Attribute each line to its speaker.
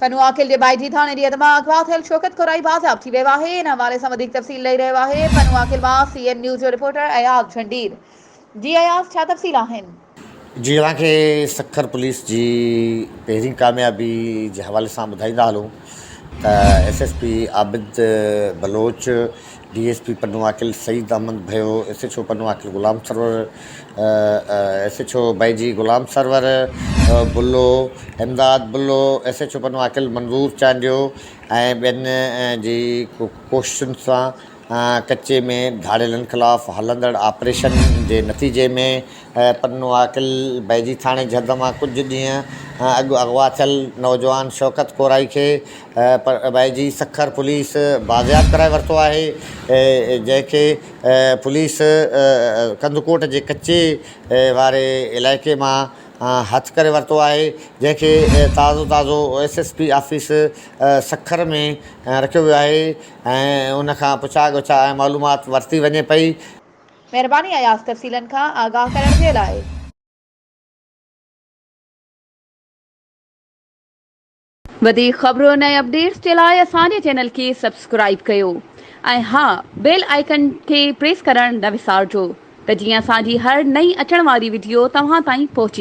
Speaker 1: پنوعاقل جي بائيجي ٿاڻي جي حد مان اغوا ٿيل شوڪت ڪورائي بازياب ٿي ويو آهي. ان حوالي سان وڌيڪ تفصيل ڏئي رهيو آهي پنوعاقل مان سي اين نيوز جو رپورٽر اياز جهنڊير. جي اياز ڇا تفصيل آهن؟
Speaker 2: جي اوهان کي سکر پوليس جي پهرين ڪاميابي جي حوالي سان ٻڌائيندا هلون ته S S P Abid Baloch, D S P Pano Aqil Saeed Ahmed Bhayo, S H O Pano Aqil Ghulam Sarwar, S H O Baiji Ghulam Sarwar Bullo, Imdad Bullo, S H O Pano Aqil Manzoor Chandio ۽ ٻين جي ڪوششن سان ڪچي ۾ ڌاڙيلن خلاف هلندڙ operation جي نتيجي ۾ پنوعاقل بيجي ٿاڻي جھد مان ڪجهه ڏينهن اڳ اغوا ٿيل نوجوان شوڪت ڪورائي کي بيجي سکر پوليس بازياب ڪرائي ورتو آهي جنهن کي پوليس ڪنڌڪوٽ جي ڪچي واري علائقي مان هٿ ڪري ورتو آهي جنهن کي تازو تازو S S P office Sukkur ۾ رکيو ويو آهي ۽ ان کان پڇا ڳڇا ۽ معلومات ورتي وڃي پئي.
Speaker 1: مهرباني اياز تفصيلن کان آگاهه ڪرڻ جي لاء. وڌيڪ خبرن ۽ اپڊيٽس جي لاء اسان جي چينل کي سبسڪرائيب ڪيو ۽ ها بيل آئيڪن کي پريس ڪرڻ نه وسارجو ته جيئن اسان جي هر نئين اچڻ واري وڊيو توهان تائين پهچي.